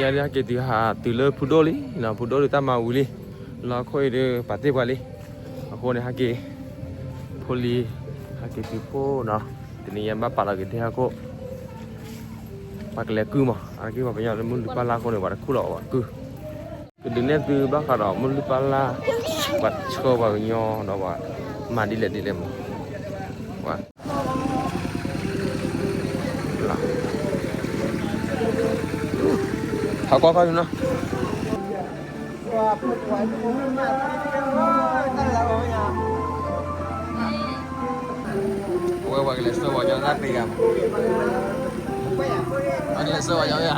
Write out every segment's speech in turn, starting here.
ညါဒ်ဟဲက့ၤတုၤဟးတုၤလၢဖုဒိၣ်လံနီၤ, ဖုဒိၣ်ဒုးတၢ်မၤဝံၤလံ, လၢဟီၣ်ခိၣ်အံၤဒုးပာ်တ့ၢ်ပှၤလံ, အဃိန့ၣ် ဟဲက့ၤ ဖိလံၤ ဟဲက့ၤတုၤဖှိၣ်နီၤ, တနံၤညါဘၣ်ပာ်လီၤက့ၤဒ့ဟီၣ်ခိၣ်, ပှၤကလဲၤကုၢ်မး, အါတက့ၢ်ပှၤကညီလၢမုၢ်လုၢ်ပၢ်လၢ်အဃိန့ၣ် ပှၤတခူၣ်လီၤဘၣ်ကုၢ်, ကဒုးနဲၣ်သုဘၣ်ဃးဒီးမုၢ်လုၢ်ပၢ်လၢ်, ပှၤဆှၢပှၤကညီဒီးပှၤမၤဒ်လဲၣ်ဒ်လဲၣ်မး, ပှၤ ဟးကွၢ်ခီၣ်ဆူနီၤ, အဝဲပှၤကလဲၤဆှၢပှၤကညီတၢ်ဖံးဂၤမး, ပှၤကလဲၤဆှၢပှၤကညီမ့ၢ်ဧါ,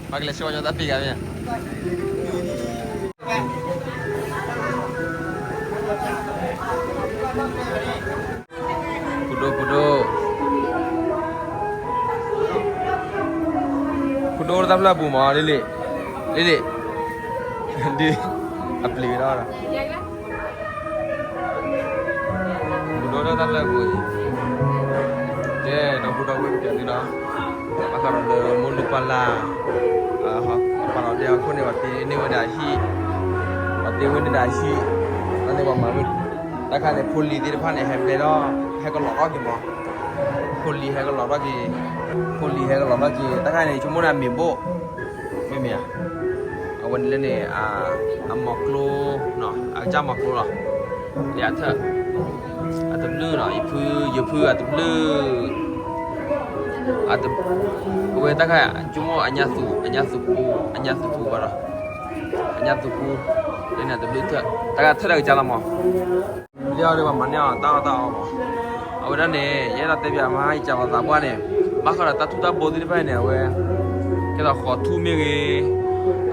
ပှၤကလဲၤဆှၢပှၤကညီတၢ်ဖံးဂၤမ့ၢ်ဧါ ဖုဒိၣ် ဖုဒိၣ်, ဖုဒိၣ်တၢ်ဖျၢၣ်အပူၤမး လံလံ, လံလံ, ဒ်အပျံၤဝဲဒၣ်ဒီး ဖုဒိၣ်တၢ်ဖျၢၣ်အပူၤအံၤ, ကဲ ဒီပုၢ်ဒီဝဲၢ်ကတဲာ်သုနီၤ, ဘၣ်ဃးဒီးလၢမုၢ်လုၢ်ပၢ်လၢ်, ပာ်လီၤဒ့ဟီၣ်ခိၣ်န့ၣ် ပှၤတ့န့ၢ်ဝဲဒၣ်ဟံၣ်, ပှၤတ့ဝဲဒၣ်ဟံၣ်, တၢ်န့ၣ်ပှၤမၤဝဲ, တၢ်ခါန့ၣ် ဖိလံၤသ့ၣ်တဖၣ်န့ၣ် ဟဲဘျဲၣ်ထီၣ် ဟဲကလီၤထီၣ်က့ၤမး, ဖိလံၤဟဲကလီၤထီၣ်က့ၤ, ဖိလံၤဟဲကလီၤထီၣ်က့ၤ တၢ်ခါန့ၣ် ဆိကမိၣ်န့ၣ်အမ့ၤဘိၣ်, မ့မ့ၢ်ဧါ, အဝဲန့ၣ်လၢန့ၣ် အမီၤကျိ, အကစၢ်မီၤကျိလီၤ, ယၤထၢၣ်, အတဘျုးနီၤ ယဖု, ယဖုအတဘျုး, အဝဲတၢ်ခါ ဆိကမိၣ်အညါသူး, အညါသူးပူ, အညါသူးပူဘၣ်ဒီး, အညါသူးပူ, လၢန့ၣ်အတဘျုးထၢၣ်, တၢ်ခါထၢၣ်တၢ်ကစၢ်လီၤမး လၢအီၤဒီးပှၤမၤန့ၢ်အီၤတၢ်အီၣ်တၢ်အီမး, အဝဲဒၣ်န့ၣ် ယအဲၣ်ဒိးတဲပၠးမး ယကးပှၤသးပှၢ်န့ၣ်, ဘၣ်ဃးဒီးတၢ်ထူၣ်တၢ်ဘိသ့ၣ်တဖၣ်န့ၣ် အဝဲ, ကဲသိးဃိးထူၣ်မ့ၢ်ဂ့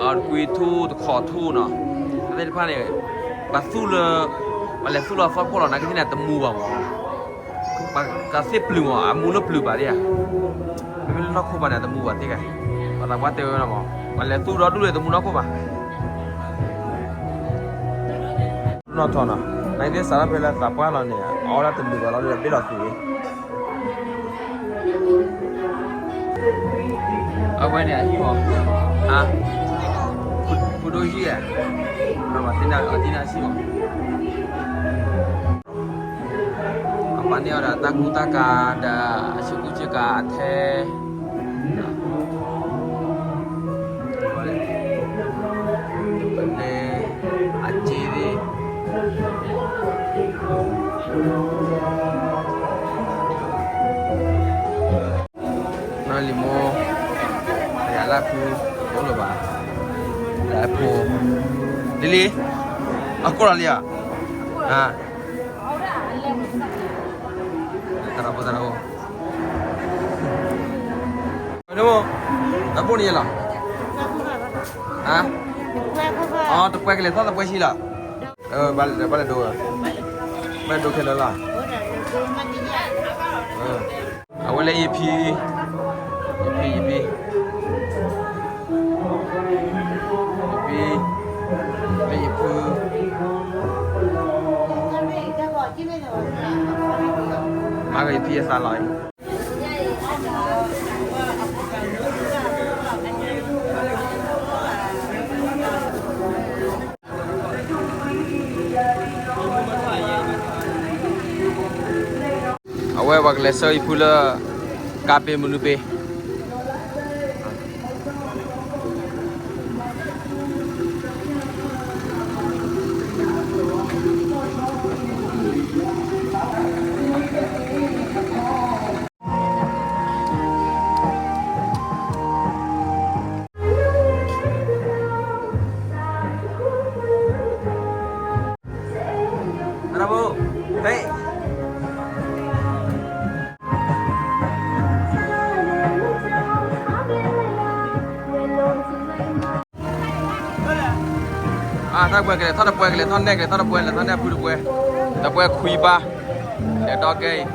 ၤ, တကွံထူၣ်တခီးထူၣ်နီၤ, တၢ်သ့ၣ်တဖၣ်န့ၣ်, ပှၤသူၣ်လၢ, ပှၤလဲၤသူၣ်လၢအသီခိၣ်လီၤ နာ်က့သ့ၣ်န့ၣ် တမူဘၣ်မး ပှၤသ့ၣ်ပျုၤမး အမူလၢပျုၤဘၣ်ဒၣ်ဧါ, မ့မ့ၢ်လၢနီၢ်ခိဘၣ်န့ၣ် တမူဘၣ်သ့ၣ်ဂၤ, ပှၤသးပှၢ်တဲဝဲမး, ပှၤလဲၤသူၣ်ဒီဒူၣ်လၢတမူနီၢ်ခိဘၣ် နီၢ်ထီၣ်နီၤ, နသ့ၣ်စးထီၣ်ဖဲလၢသးပှၢ်လီၤန့ၣ် အအီၣ်ဒၣ်တလုာ်ဘၣ်လီၤ လၢဘ့ၣ်လီၤသုး, အဝဲန့ၣ် အဟံၣ်မး, ဖုဒိၣ်ဟံၣ်ဧါ, အသ့ၣ်နၢ်ဟံၣ်မး, အပာ်န့ၢ်အီၤဒီးတၢ်ကူတၢ်ကၤဒီးအဆ့ကူဆ့ကၤအထဲ ပလဲၤ အစ့သ့ၣ် နီၢ်လံၤမိၢ် ယၤလၢဖု အိၣ်လၢၤဘၣ် လၢအဖိ လံလံ အကိၢ်လီၤလံဧါ တရၢဖိတရၢဖိ တၢ်ဘိၣ်န့ၣ်ယဲလီၤ တပှဲကလဲၤထီၣ်တပှဲဆံလီၤ ဘၣ်လဲၤဒိ ဘၣ်လဲၤဒိခဲလၢာ်လီၤ အဝဲလၢယဖံ ယဖံ ယဖံ ယဖံ လၢယဖု မၤကယဖံအသးလီၤ အဝဲပှၤကလဲၤဆှၢယဖုလၢ ကါပ့ၤမနုၤပ့ၤ တၢ်ပှဲၤကလဲၤထီၣ်တပှဲၤ ကလဲၤထီၣ်နဲၣ် ကလဲၤထီၣ်တပှဲၤ လဲၤထီၣ်နဲၣ်ဖုတပှဲၤ တပှဲၤခွံပၢ် လဲၤဒီကဲအံၤ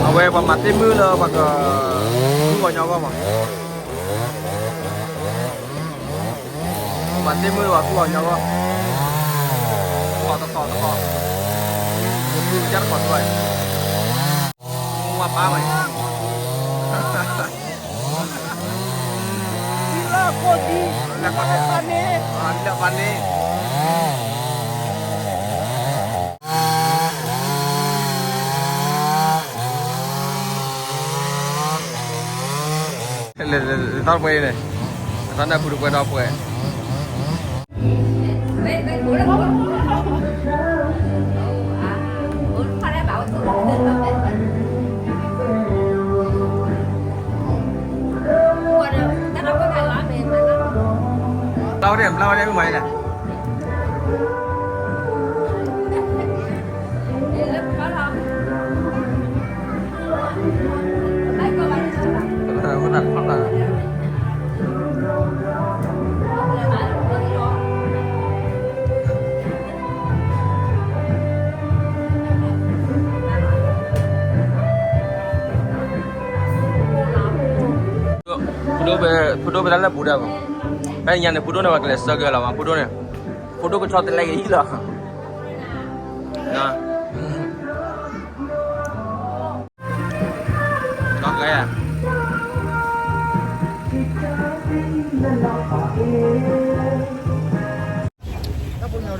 အဝဲပှၤမၤသ့ၣ်မုၣ်လၢပှၤက သူၣ်ဂီၤညီဂီၢ်မး ပှၤမၤသ့ၣ်မုၣ်လၢပှၤသူၣ်ဂီၤညီဂီၢ် တခီတခီတခီ မူကတခီတခီ မူဝဲပၢ်ဝဲ လီၤ လၢပၢ်န့ၣ် လၢပၢ်န့ၣ် လဲၤလဲၤလဲၤ တၢ်တပှဲၤအံၤန့ၣ် တၢ်နၢ်ဟူတပှဲၤဒီးပှဲၤ ဘျါဝဲဒၣ် ဘျါဝဲဒၣ် မ့ၢ်မၤလဲၣ် ဖုဒိၣ်ဖဲ ဖုဒိၣ်ဖဲတၢ်လၢပူၤဒၣ်ဘၣ်, ဖဲညါန့ၣ် ဖုဒိၣ်န့ၣ် ပှၤကလဲၤဆှၢက့ၤလီၤမး ဖုဒိၣ်န့ၣ်, ဖုဒိၣ်ကဆီတလဲက့ၤဟံၣ်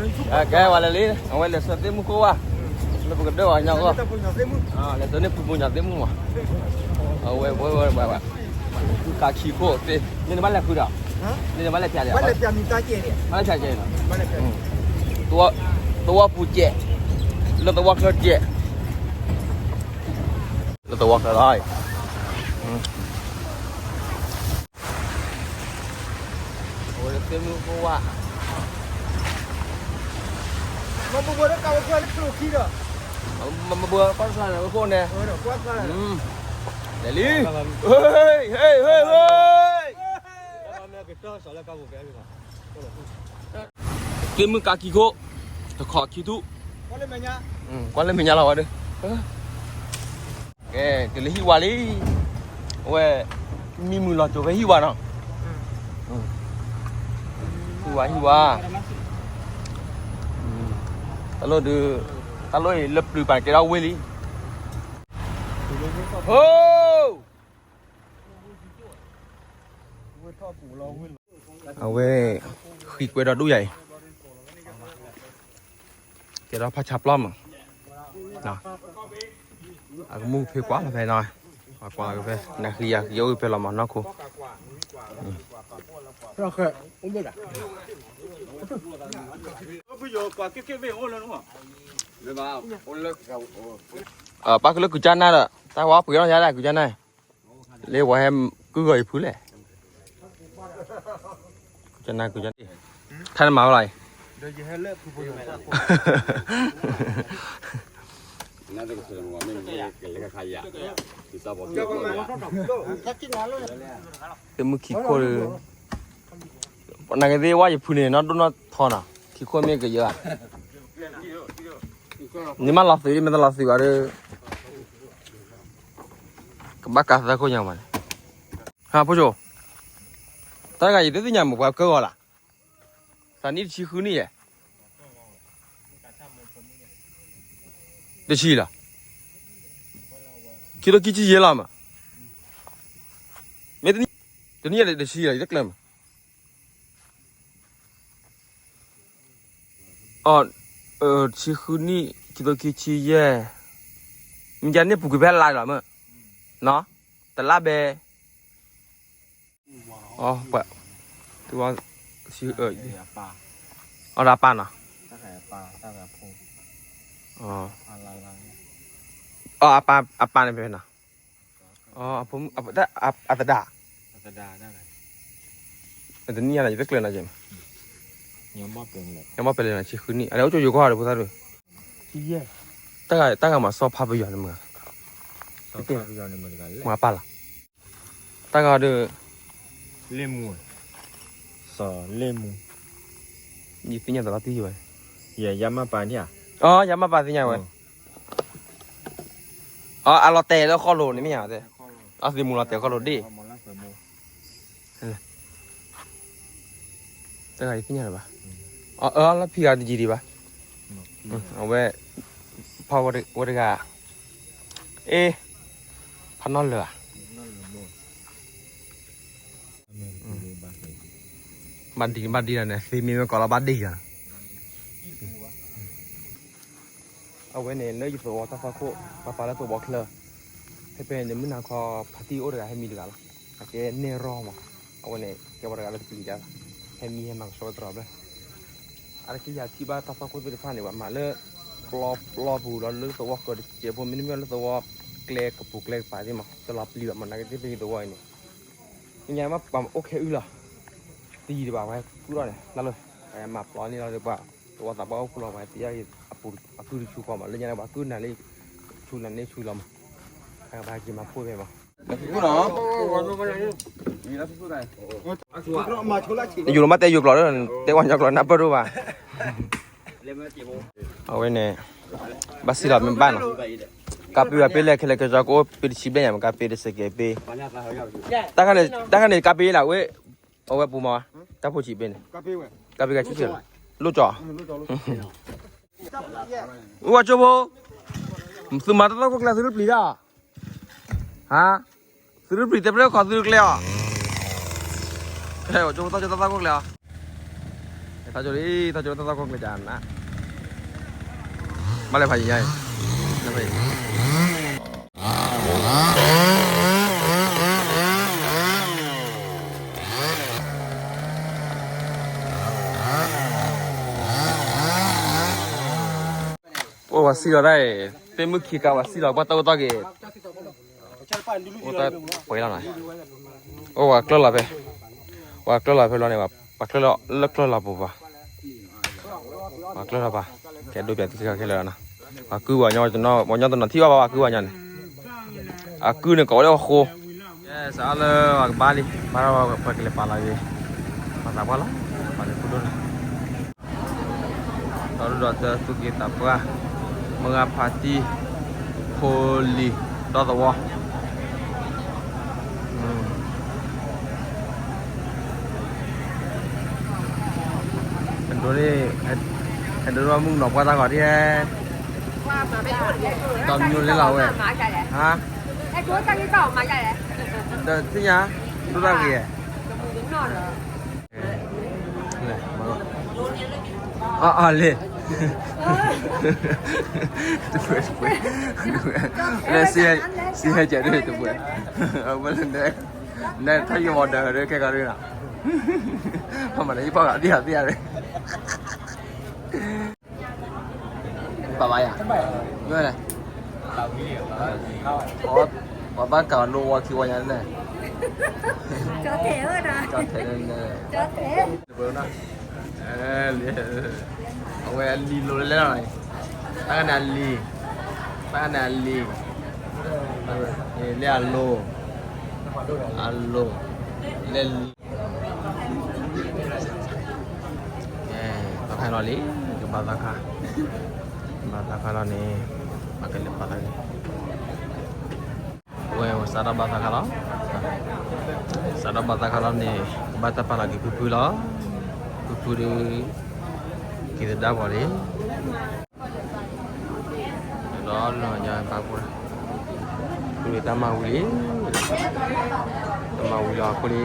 လီၤ, ကဲ ဝဲလဲၤလံ, အဝဲလဲၤဆှၢသ့ၣ်မုၣ်ခိၣ်ဝါ, လၢပကဒၢအီၤညါအဂီၢ်, လဲၤဆှၢန့ၢ်ပူၤပူၤညါသ့ၣ်မုၣ်မး, အဝဲဝဲဝဲဝဲ, ဃုခးခံခိၣ်သ့ၣ်, န့ၣ်နဘၣ်လဲၤဖျါဒံး, ဘၣ်လဲၤဖျါမံၤတၢ်ကဲ, ဘၣ်လဲၤဖျါကဲ, သဝီပူၤကဲ, လၢသဝီချၢကဲ, လၢသဝီချၢလီၤ, အဝဲသ့ၣ်မုၣ်ခိၣ်ဝါ, မဘိလၢကဝဲၤကျိၤလၢဖျိခံဒီး, မဘိကွၢ်တဖျါန့ၣ် ဝဲခိၣ်န့ၣ်, လဲၤလံ, ဟ့ၣ် ဟ့ၣ် ဟ့ၣ် ဟ့ၣ် သ့ၣ်မုၣ်ကးခံခိၣ်, တခီခံထူၣ်, ကွၢ်လၢမဲာ်ညါလီၤဝဲဒီး, ကဲ တုၤလၢဟံၣ်ဝါလံ, အဝဲ, မံမုာ်လီၤစိၤဖဲဟံၣ်ဝါနီၤ, ဟံၣ်ဝါဟံၣ်ဝါ, တၢ်လိၣ်ဒုး, တၢ်လိၣ်အံၤလၢပျုၤပာ်ကဲထီၣ်ဝ့ၢ်လံ, ဟိ အဝဲ, ဃံကွဲဒီးဒိၣ်ယၤအံၤ, ကဲထီၣ်ဖးဆါပျီမး, အကမူၣ်ဖဲကွၢ်လီၤဖဲနီၤ, ကွၢ်လီၤဖဲ, နဃံယၤဃံအိၣ်ဖဲလီၤမးနီၢ်ခိ, ပၢ်ကလၢကုကၢ်နၢ်ဒီး တၢ်ဝဲပှ့ၤထီၣ်ယၤဒၣ်ကုကၢ်နၢ်, လၢပှၤဟဲကုၢ်ဂီၤယဖုလဲၣ်, ကုကၢ်နၢ်ကုကၢ်နၢ်, ထါနမၤဝဲလီၤအံၤ, သ့ၣ်မုၣ်ခံခိၣ်ဒီး, နာ်က့သ့ၣ်ဝဲယဖုန့ၣ် နီၢ်ဒိၣ်နီၢ်ထီနီၤ, ခံခိၣ်မ့ၢ်ကယၢၤဧါ, နမ့ၢ်လီၤသုး မ့ၢ်တလီၤသုးဘၣ်ဒီး, ကဘၣ်ကးသၢခိၣ်ညါမးန့ၣ်, ဟါဖိဆိ, တၢ်ဂၤယတသ့ၣ်ညါမ့ၢ်ပှၤကၢဂီၤလၢ်, သးနံၣ်တဆံဃုနံၣ်ယဲၢ်, တဆံလီၤ, ခံထိခံဆံယဲၢ်လီၤမး, မ့ၢ်တနံၣ်, တနံၣ်ယဲၢ်တဆံလီၤ ယတကျၢၤမး အီၤ, တဆံဃုနံၣ် ခံထိခံဆံယဲၢ်, မ့ၢ်ယန့ၢ်ပူၤကွံာ်ဖဲလါလီၤမး, နီၤ, တလါဘဲ, အီၤ, အီၤဒီးအပၢ်နီၤ, အီၤ, အီၤ, အဖိ, အသဒါ, တနံၣ်ညါလီၤ ယတကျၢၤနီၤက့ၤ, ညါဘၣ်ပလဲၤနီၤ ဆံဃုနံၣ် အလဲၤအိၣ်ကၠိယိၤကီၢ်ဒီးဖိသၣ်ဒုး, တၢ်ဂၤမၤစီၤဖါပယီၤန့ၣ်မး, မၤပၢ်လီၤ, တၢ်ဂၤဒီး, လ့ၣ်မူ, စီၤလ့ၣ်မူ, ယသ့ၣ်ညါတလီၤတံၢ်ဝဲ, ယမၢ်ပၢ်န့ၣ်ဧါ, အီၤ ယမၢ်ပၢ်သ့ၣ်ညါဝဲ, အီၤ အလီၤတဲာ်လၢဃီလိၤန့ၣ်မ့ၢ်ဧါ, အီၤ သ့ၣ်မူလီၤတဲာ်ဃီလိၤဒ့ၣ် တဂၤယသ့ၣ်ညါလၢၤဘၣ်, အၢ လၢဖံဂၤတယံၤဒံးဘၣ်, အဝဲ, ဖီဝဲတဂၤ, အ့, ဖးနီၢ်လၢာ်ဧါ, မ့ၢ်တဘၣ် ဘၣ်ဒံးဘၣ်ဒံးလီၤန့ၣ် သ့မ့ၢ်မ့ၢ်ကီးလီၤဘၣ်ဒံးလီၤ. အဝဲန့ၣ် လၢယသဝီတၢ်သွၣ်ခိၣ် ပှၤပာ်လၢသဝီချၢ, ဖဲဖဲန့ၣ် မုၢ်နၤခီ ဖါတံၢ်အိၣ်တဂၤဟဲမံတဂၤလီၤ. အကဲနဲၣ်ရီမး, အဝဲန့ၣ် ကဲပှၤတဂၤလၢတပျံၤဒၣ်, ဟဲမံဟဲမၤကဆှီဝဲတရီတဘျီ. အါတက့ၢ်ယၤထံၣ်ဘၣ်တၢ်သွၣ်ခိၣ်သ့ၣ်တဖၣ်န့ၣ် ပှၤမၤလၢ ပျီပျီပူၤလီၤ လၢသဝီကီၢ်တစဲးဖိ မ့တမ့ၢ်လၢသဝီကျဲကပူၤကျဲကပၤသ့ၣ်မး တလီၤပျံၤဘၣ်မး နာ်က့သ့ၣ်ဖဲယသဝီအံၤန့ၣ် ညါမ့ၢ်ပှၤအိၣ်ခဲအုၣ်လီၤ. တယံာ်တဘၣ် ပှၤဟဲကူၣ်ထီၣ်န့ၣ် လၢလၢ ပှၤမၤပျီန့ၣ်လီၤ ပှၤသဝီသးပှၢ်အိၣ်ဖှိၣ်လီၤ ပှၤသ့ၣ်ညါအပူၤတဆူဃီမး လၢညါန့ၣ် ပှၤကူၣ်နၤလၢ ဆူနၤန့ၣ်ဆူလီၤမး ပှၤက့ၤမၤဖှိၣ်ဖဲမး ယူၤလီၤမးတဲယူၤကျိာ်လၢ တဲဝဲညီကျိာ်နၢ်ပၢၢ်ဒိၣ်ဘၣ် အဝဲန့ၣ် ဘၣ်စံၣ်လီၤမ့ၢ်ဘၣ်နီၤ ကါပ့ဝဲပ့လဲၣ် ခဲလၢာ်ကစီကိၣ်ပ့တဆံဘျဲၣ်ညါ မ့ၢ်ကါပ့တစဲးကဲးပ့ တၢ်ခါန့ၣ် တၢ်ခါန့ၣ်ကါပ့လၢဝဲ အဝဲပူၤမး တၢ်ဖိဆံးပ့န့ၣ် ကါပ့ကါဆံးဆံး လိၣ်ကၠီ ဝဲကၠိဖိ သုမၤတၢ်သီၣ်ခိၣ်ကျဲ သုတပျံၤတၢ် ဟါ သုတပျံၤတဲပျဲခီသုတကျဲအီၤ ကၠိဖိသီၣ်ကၠိတၢ်သီၣ်ခိၣ်ကျဲအီၤ ထီၣ်ကၠိလံ ထီၣ်ကၠိတၢ်သီၣ်ခိၣ်ကျဲဒၣ်နၤ ဘၣ်လဲၤဖးယံၤညါအံၤ အိၣ်ဝဲစံၣ်လီၤဒၣ်အံၤ သ့ၣ်မုၣ်ခံကါဝဲစံၣ်လီၤ ပှၤတၢ်အိၣ်သီၣ်က့ၤ အိၣ်တၢ်ပှဲၤလီၤနီၤ အိၣ်ဝဲကျၢၢ်လီၤဖဲ ဝဲကျၢၢ်လီၤဖဲလီၤန့ၣ် ပှၤကျၢၢ်လီၤလၢကျၢၢ်လီၤပူၤပှၤ ပှၤကျၢၢ်လီၤပှၤ ကဲဒိပၠးသံခဲခဲလၢာ်နီၤ ပှၤကုၢ်ဝဲညီ ပှၤညီတနီၤထံၣ်ဘၣ်ဘၣ် ပှၤကုၢ်ဝဲညီန့ၣ် အကုၢ်န့ၣ်ကိးဝဲလၢအဃိ စးလၢပှၤကဘါလံ ဘါထီၣ်ပှၤကလဲၤပာ်လီၤက့ၤ ပှၤသးပှၢ်လီၤ ပှၤလဲၤဖိဒိၣ်လီၤ ဒီးဒိၣ်ဒီးတၢ်သူၣ်က့သးပှၢ် မုၢ်ဂၢ်ဖါတံၢ် ဖိလံၤ ဒီသဝီ အဒိန့ၣ် အဒိန့ၣ်မုၢ်ကနီၤပှၢ်တၢ်ဂီၤဒ် ဒီးမညိလဲလီၤဝဲ ဟါ ဒီးသ့ၣ်ညါ ဒိၣ်တၢ်ဂ့ၤ အါအါလံ တပှဲၤတပှဲၤ လဲၤစံဟဲကဲးဒ်တပှဲၤ အဝဲလၢနဲ နဲထီၣ်ယမီၤဒၢးဒ်ခဲကီးဒ်နီၤ ပှၤမၤန့ၣ်ယဖီၣ်ဂၤဒ်ဟးသ့ၣ်ဧါ ပာ်ဘၣ်ယၤ မ့ၢ်လဲၣ် ပှၤဘၣ်ကးလိဝီခံဝီညါန့ၣ် ကၠီထဲန့ၣ် တပှဲၤနီၤ အဝဲအလံၤလိၤလဲၣ်လီၤ တၢ်ကန့ၣ်အလံၤ တၢ်ကန့ၣ်အလံၤ လဲၣ်အလိၤ အလိၤ လဲၣ်လံၤ သီခါလီၤလံ ကဘၣ်သီခါ ဘၣ်သီခါလီၤန့ၣ် ပကလဲၤပာ်လီၤန့ၣ် ဝဲဝဲစးထီၣ်ဘၣ်သီခါလီၤ စးထီၣ်ဘၣ်သီခါလီၤန့ၣ် ဘၣ်တၢ်ပာ်လီၤက့ၤဖုဖုလီၤ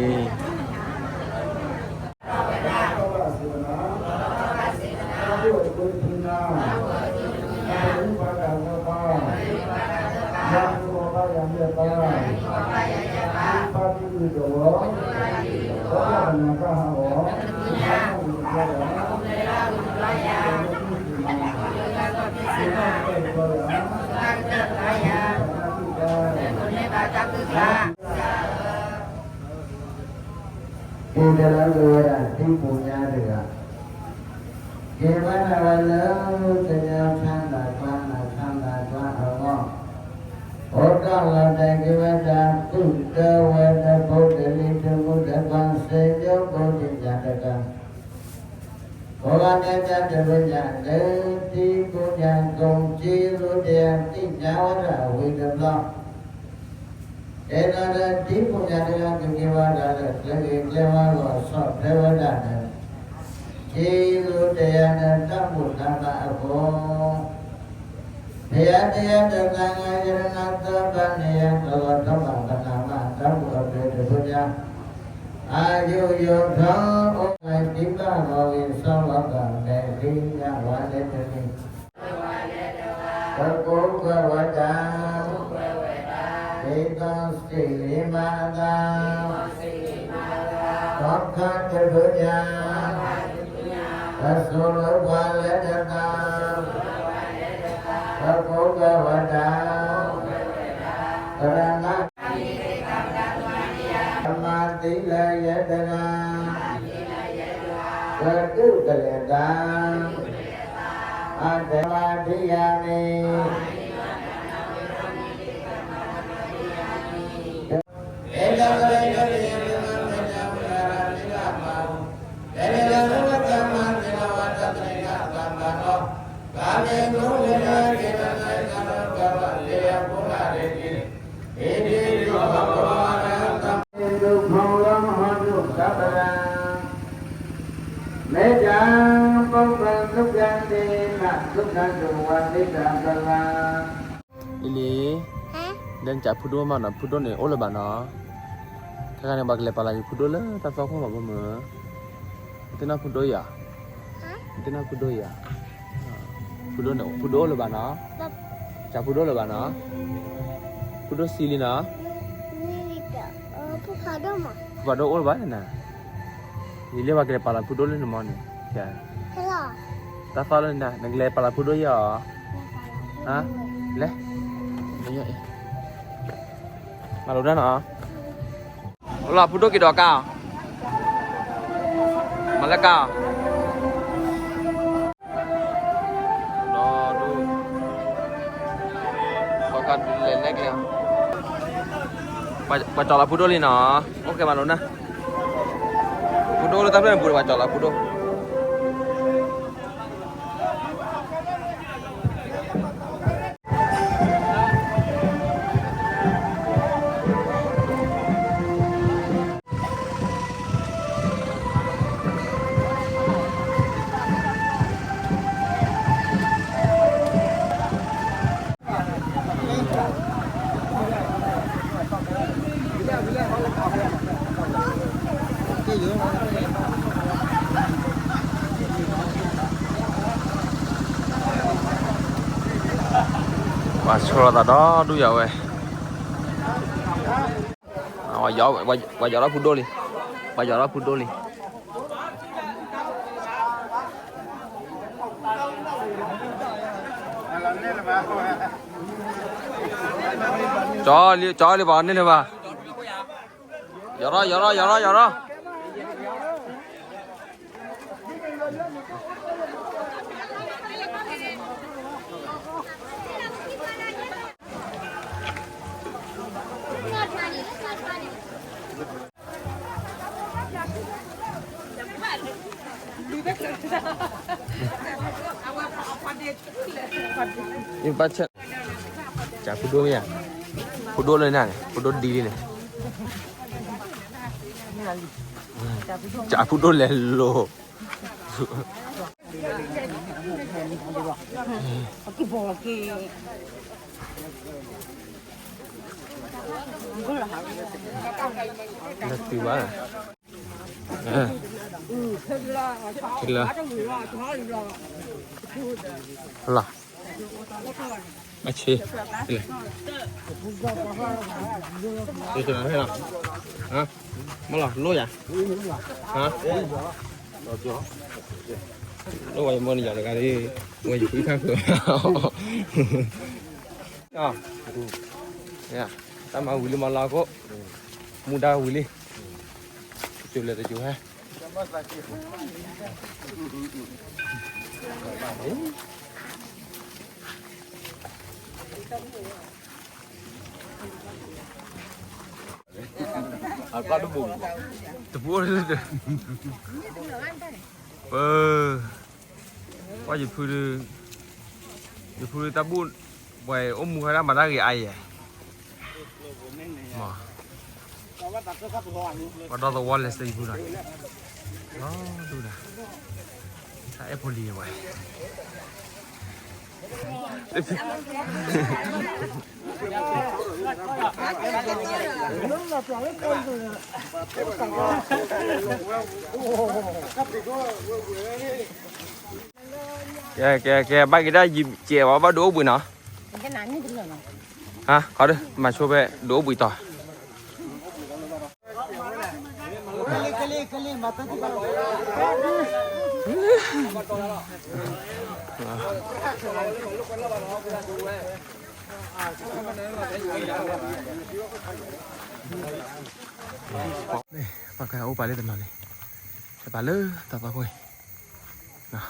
ဖုဖုဒီး က့ၤသဒါပှၤလံ ဒီးလီၤညါဘၣ်ပှၤ ဖုတၢ်မၤဝံၤလံ တၢ်မၤဝံၤလီၤအဃိန့ၣ် က့ၤတလၢကဝဲဒၣ် ဒ်ပူၤညါတဂၤ က့ၤဝဲဒၣ်ဝဲလၢ ကညီဆန္ဒကျါ နဆန္ဒကျါအဂီၢ် အိၣ်တ့ၢ်လီၤတဲာ်က့ၤဝဲဒၣ် သူၣ်တၢဝဲတဖိ တလံၤတမူ တပှၤစ့ယိၣ် ဘိးတ့ၢ်ညါတဂၤ ကိးဂၤဒဲးတၢ်တရ့ညါလၢ ဒ်ပူၤညါကိး က့ၤလူၤတဲာ်သ့ၣ်ညါဝဲဒၣ်ဝံၤတဘျီ တဲဒၣ်လၢ ဒ်ပူၤညါတဂၤ ကက့ၤဝဲဒၣ်လၢ ကျဲဂ့ၤကျဲဝါဂီၢ် ဆီၣ်ထွဲဝဲဒၣ်လၢ က့ၤလူၤတဲာ်ယၤလၢတၢ်ဘူၣ်တၢ်ဘါအဃိ ဖဲယတဲယၤတသး ငါယရနၤသီဘၣ်န့ၣ် ယၤတလီၤထီဘၣ် ပနၢ်မၤတၢ်ဘူၣ်အဘျုးတဘျုးညါ အယိယိထီၣ်အိၣ် သံဘၣ်ဂီၤဂ့ၤ စီၤလီၤဘၣ်မဲာ်သံ နဝၤလၢတနံၤ ပကိးကွယ်ဝဲဒၣ် ဒ်သိးစံးလံမၤအသး ဒီးခါတဖုညါ ပဆိးလၢပှၤလၢတသး ပကိးကွယ်ဝဲဒၣ် သရဏ မၤသံလၢယဲတဂၤ ကဒုးကလဲၤသး အတဲမၤဒံးယၤန့ၣ် မ့ၢ်တၢ်ပှၤသုးကျါန့ၣ် နသုးကျါဒိၣ်ဝါသ့တၢ်ကလၤ လံလံ, ဒ်နကးဖုဒိၣ်မးနီၤ ဖုဒိၣ်န့ၣ်အိၣ်လၢၤဘၣ်နီၤ, ခဲခါန့ၣ် ပှၤကလဲၤပာ်လီၤက့ၤဖုဒိၣ်လၢတၢ်သီခိၣ်မး ဘၣ်မုာ်, သ့ၣ်နီၣ်ဖုဒိၣ်ယၤ, သ့ၣ်နီၣ်ဖုဒိၣ်ယၤ, ဖုဒိၣ်န့ၣ် ဖုဒိၣ်အိၣ်လၢၤဘၣ်နီၤ, ကးဖုဒိၣ်လၢၤဘၣ်နီၤ, ဖုဒိၣ်စံလံနီၤ, ဖုဖးဒိၣ်အိၣ်လၢၤဘၣ်န့ၣ်, ယလၢပှၤကလဲၤပာ်လီၤဖုဒိၣ်လၢနမီန့ၣ်, တၢ်သီလၢနၤ နကလဲၤပာ်လီၤဖုဒိၣ်ယၤအီၤ, လဲၤ, မၤလိဒၣ်နီၤ, အိၣ်လီၤဖုဒိၣ်က့ၤဒီးကါအီၤ, မၤလၢကါအီၤ, ဒီးဒူၣ်, ပှၤကလဲၤလဲၤကျဲ, ပှၤကၠီၤလီၤဖုဒိၣ်လံနီၤ, အိၣ်ကဲမၤလိနၤ, ဖုဒိၣ်လၢတၢ်ဖျၢၣ်န့ၣ်ပူၤဒီးပှၤကၠီၤလီၤဖုဒိၣ် ပှၤဆိၣ်လီၤသးဒီဒူၣ်ယၤဝဲ, ပှၤယီၤထီၣ်ဖုဒိၣ်လံ, ပှၤယီၤထီၣ်ဖုဒိၣ်လံ. ကၠီလံ, ကၠီလံ, ပှၤန့ၣ်လၢၤဘၣ်, ယီၤထီၣ်, ယီၤထီၣ်, ယီၤထီၣ်, ယီၤထီၣ်. ဘၣ်ဆၣ်, ကးဖုဒိၣ်မ့ၢ်ဧါ, ဖုဒိၣ်လၢနၤန့ၣ် ဖုဒိၣ်ဒ်လံန့ၣ်, ကးဖုဒိၣ်လဲၤလိၤ, လၢတုၤဘၣ်, လၢ, လၢ, အဆ့, လၢ, မ့ၢ်လီၤလိၣ်ယၤ, လိၣ်ဝဲယမိၢ်န့ၣ်ယၤတဂၤလံ, ဝဲယဖုခါဃုာ်, တၢ်မၤဝံၤလံမၤလီၤကိး, မူဒါဝံၤလံ, တစိၤလဲၤတစိၤဟဲ တပူၤ, ပ, ကွၢ်ယဖုဒုး, ယဖုဒုးတၢ်ဘူၣ်, ပှၤအိၣ်မူခါဒၣ်မၤတၢ်ဂ့ၤအါယဲၢ်, ပှၤဒီသဝီလဲၤစ့ယဖုဒီး, ဒီဒူၣ်ဒီး, တၢ်အဲၣ်ဖိလံၤဝဲ ကဲ ကဲ ကဲ ဘၣ်က့ၤဒၣ်ယံၤစဲးဝဲ ဘၣ်ဒိးအိၣ်ဘှံးနီၤ, ဟါ ခီဒီး မၤဆိဖဲ ဒိးအိၣ်ဘှံးတီၤ ပှၤကအိၣ်ပာ်လၢတနီၤန့ၣ်, ပာ်လၢတၢ်သီခိၣ်အံၤ,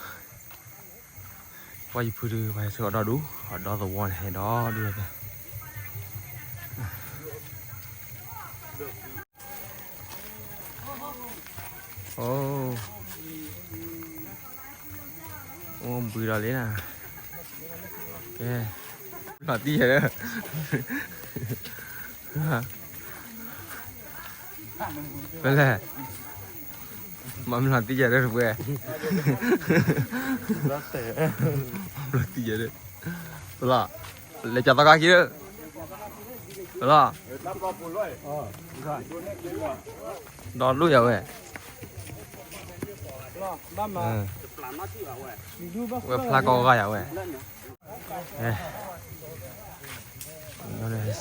ပှၤယဖုဒုး ပှၤဟဲဆှၢအီၤဒီဒူၣ်, အဒီသဝီန့ၣ် ဟဲဒီဒူၣ်လီၤ, အိၣ်ဘှံးဒီးလံနၤ, ကဲ, လီၤတံၢ်ယဲၢ်ဒီး ဖဲလဲၣ်, မၤမလီၤတံၢ်ယဲၢ်ဒီးတပှဲၤ, လီၤတံၢ်ယဲၢ်ဒီး, လီၤ, လဲၤကၠီၤသီခါခံဒီး, လီၤ, ဒီဒူၣ်ယၤဝဲ, ဝဲဖျါကီဂၤယၤဝဲ,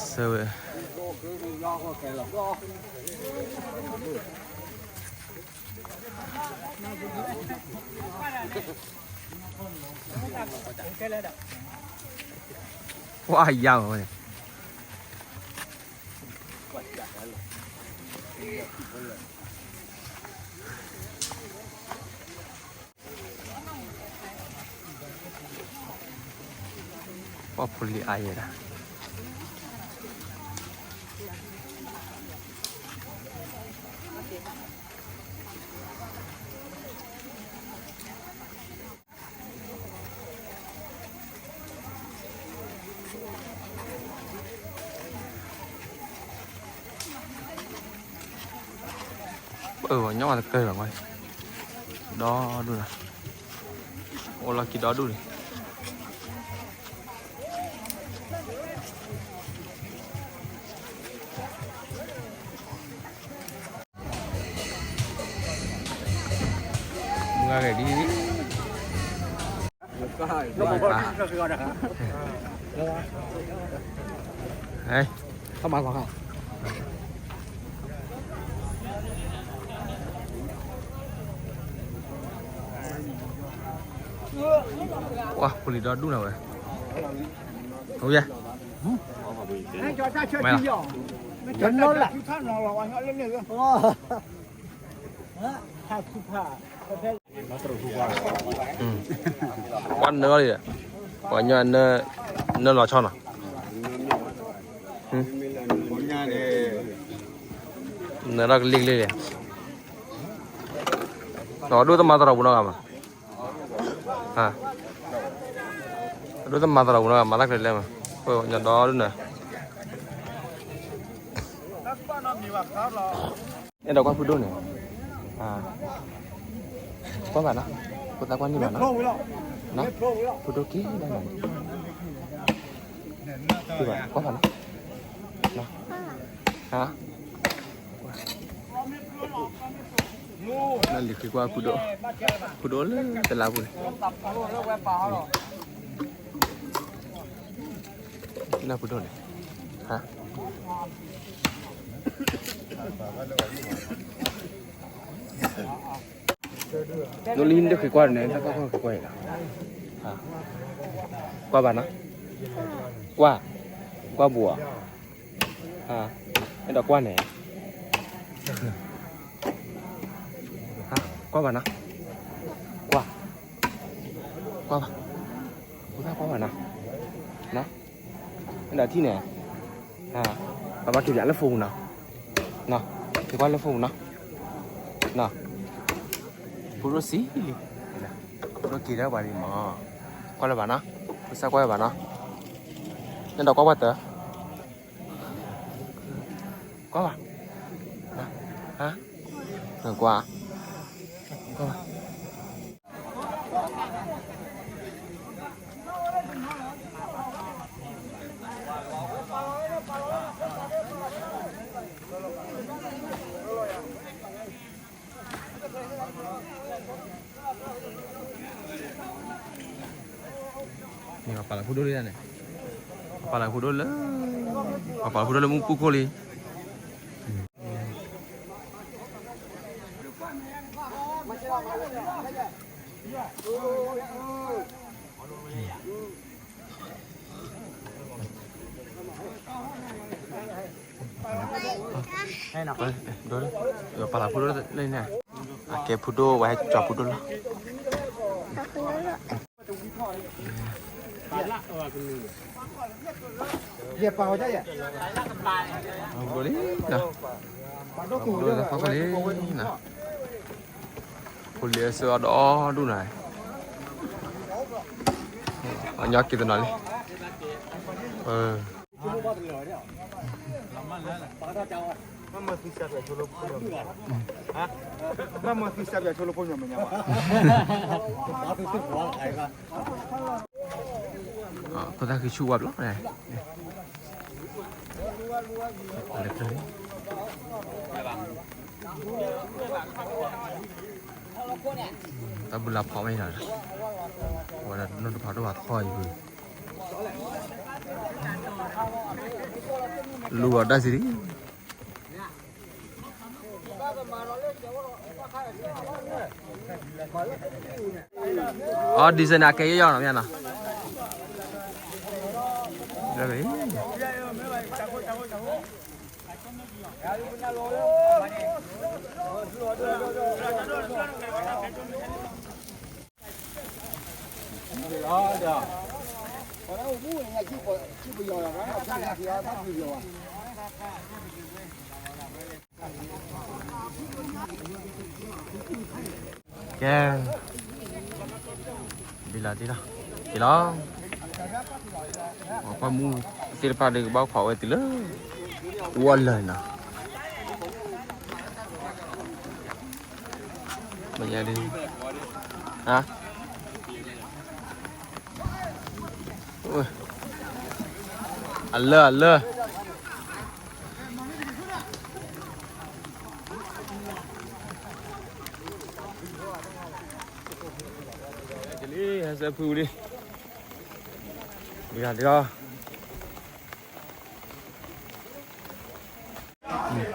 ဆၢဝဲ ပှၤယၤဝဲန့ၣ်, ပှၤဖိလံၤအါယဲဒၣ် အၢ ညီဝဲတကဲဘၣ်, ဒီဒူၣ်လီၤ, အိၣ်လီၤခံဒီဒူၣ်န့ၣ် မုၢ်ဂၤဂဲၤဒ်, ဟဲ, ပှၤဖိလံၤ ဒီဒူၣ်နၤဝဲ, ဝဲ, ဝဲလီၤ, ပှၤနၢလီၤ, ပှၤညီနၢ, နၢလီၤဆီနီၤ, နၢထီၣ်ကလ့ကလ့လံ, ဒီးဒိၣ်တမၤသရၣ်ပူၤနီတဂၤမး, ဒိၣ်တမၤသရၣ်ပူၤနီတဂၤ မၤတၢ်ကျဲလဲၣ်မး, ပှၤညီဒီဒူၣ်နၤ အဲၣ်ဒိးကွၢ်ဖုဒိၣ်န့ၣ်, ကွၢ်ဘၣ်နီၤ, ဖိသၣ်ကွၢ်န့ၢ်ဘၣ်နီၤ, ဖုဒိၣ်က့ၤဒၣ်နီၤ, ကွၢ်ဘၣ်နီၤ, နလံၤဃ့ကွၢ်ဖုဒိၣ်, ဖုဒိၣ်လၢတလါပူၤန့ၣ် နၢ်ဖုဒိၣ်န့ၣ်, ဟါ, ဒိၣ်လံနတဃ့ကွၢ်န့ၣ် တၢ်ကွၢ်ကွၢ်ဃ့ကွၢ်အံၤလီၤ, ကွၢ်ဘၣ်နီၤ, ကွၢ်, ကွၢ်ဘူးအီၤ, အဲၣ်ဒိးကွၢ်န့ၣ်, ကွၢ်ဘၣ်နီၤ, ကွၢ်, ကွၢ်ဘၣ်, ကွၢ်ဘၣ်နီၤ, အဲၣ်ဒိးထံၣ်န့ၣ်, ပဘၣ်က့ၤပၠးလၢ phone နီၤ, က့ၤကွၢ်လၢ phone နီၤ, ဖုဒိၣ်စံးလံ, ဖုဒိၣ်က့ၤဒၣ်ပှၤဒံးမး, ကွၢ်လၢၤဘၣ်နီၤ, ဖုစၢ်ကွၢ်လၢၤဘၣ်နီၤ, အဲၣ်ဒိးကွၢ်ပှၤတၢၢ် ကွၢ်ဘၣ်, ဟါ, ကွၢ်, ကွၢ်ဘၣ်, ကွၢ်ဘၣ်, န့ၣ် ပှၤပာ်လီၤဖိဒိၣ်လံန့ၣ်, ပှၤပာ်လီၤဖိဒိၣ်လၢ, ပှၤပာ်လီၤဖိဒိၣ်လၢမူပူၤခိၣ်လံ. ပာ်လီၤဖိဒိၣ်လံန့ၣ်, အကဲဖိဒိၣ်ဝဲဟဲကၠီဖိဒိၣ်လီၤ. ဖိဒိၣ်လံနီၤ, ဖိဒိၣ်သီၣ်ဖိလံနီၤ, ဖိလံအစၢအီၤဒီဒူၣ်နီၤ, အညီက့ၤတနီၤလံ. ဘၣ်မၢသုစၢ်ပၠးဆိလၢဖိညီမ့ၢ်ညါ, ဘၣ်မၢသုစၢ်ပၠးဆိလၢဖိညီမ့ၢ်ညါဘၣ်. ဖိသၣ်ဃံဆူၣ်ဝါဘျီ, တၢ်ဘုလါဖီမ့ၢ်နီၤ, ဝဲဒၣ်နီၢ်တဖးဒိၣ်ဘၣ်ထီၣ်အံၤ, လူၤအီၤတၢ်စံးဒံး. အီ ဒီဇယ်န့ၣ် အကဲယီၢ်ယီၢ်နီၤ မ့ၢ်နီၤ. ကဲ, ဒ်လီၤဒ်လီၤ, က့ၤလီၤ. ပှၤမူသ့ၣ်တဖၣ်ဒီး ကဘၣ်ခွးဝဲတုၤလၢ ဝီလၢာ်နီၤ. မ့ၢ်ညါဒ်, ဟါ, အလၢ အလၢ ကလံ ဟဲစဲဖုလံ, ဒ်လီၤဒ်လီၤ.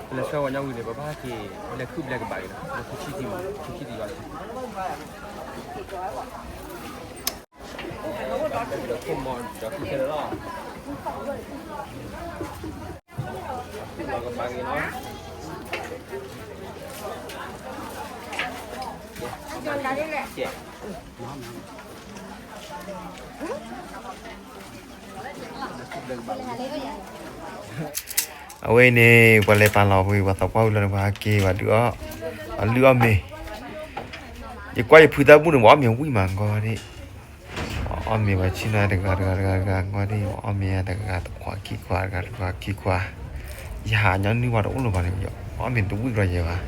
ပလဲၤဆှၢဝဲညါဝံၤန့ၣ် ပဘၣ်က့ၤ လဲၤခုၣ်ဘျဲကဘၣ်အံၤလီၤ, လဲၤခုၣ်ဆံၣ်တံၢ်မး ခုၣ်ဆံၣ်တံၢ်ယွၤလီၤ. အဝဲအံၤန့ၣ် ပှၤလဲၤပာ်လီၤဝံၤ ပှၤသးပှၢ်ဝံၤလီၤန့ၣ် ပှၤဟဲက့ၤ ပှၤဒုးအီၣ်, ပှၤလုၢ်အီၣ်မ့ၤ, ယကွၢ်ယဖုသၣ်ဘူၣ်န့ၣ် ပှၤအီၣ်မ့ၤဝံၣ်မးကီဒၣ်, ပှၤအီၣ်မ့ၤပှၤဆ့ၣ်နီၤတဂၤတဂၤတဂၤတဂၤကီဒၣ်, ပှၤအီၣ်မ့ၤတဂၤတခွးခံခွး တဂၤတခွးခံခွး, ယဟးညီနုၢ်ပှၤတအိၣ်လၢၤဘၣ်န့ၣ် ပှၤအီၣ်မ့ၤတဝံၣ်ဘျီယဲဘၣ်,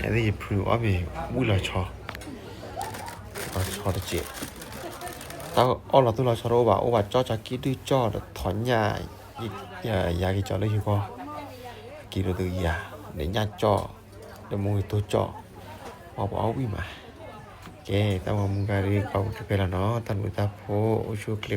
ယသ့ၣ်ယဖုအီၣ်မ့ၤဝံၣ်လီၤဆီ, လီၤဆီတစဲး, တၢ်အီၣ်လီၤသူၣ်လီၤဆီတအိၣ်ဘၣ်, အိၣ်ဘၣ်ကၠီၣ်ကၠီကံၣ်ဒုၣ်ကၠီၣ်ဒီးထီၣ်ညၣ်, ယၤက့ၤကၠီလၢယဂီၢ်, က့ၤဒိးသုယၤ, ဒီးညၣ်ကၠီၣ်, ဒီးမူဂ့ၤတိၢ်ကၠီၣ်, ပှၤပှၤအီၣ်ဝံၣ်မး, ကဲ တၢ်ဂီၤမူဂၤဒ် ကဘၣ်ဝံၤဖဲဖဲလီၤနီၤ, တၢ်ဘျုးတၢ်ဖှိၣ် အိၣ်ဆူၣ်အိၣ်ချ့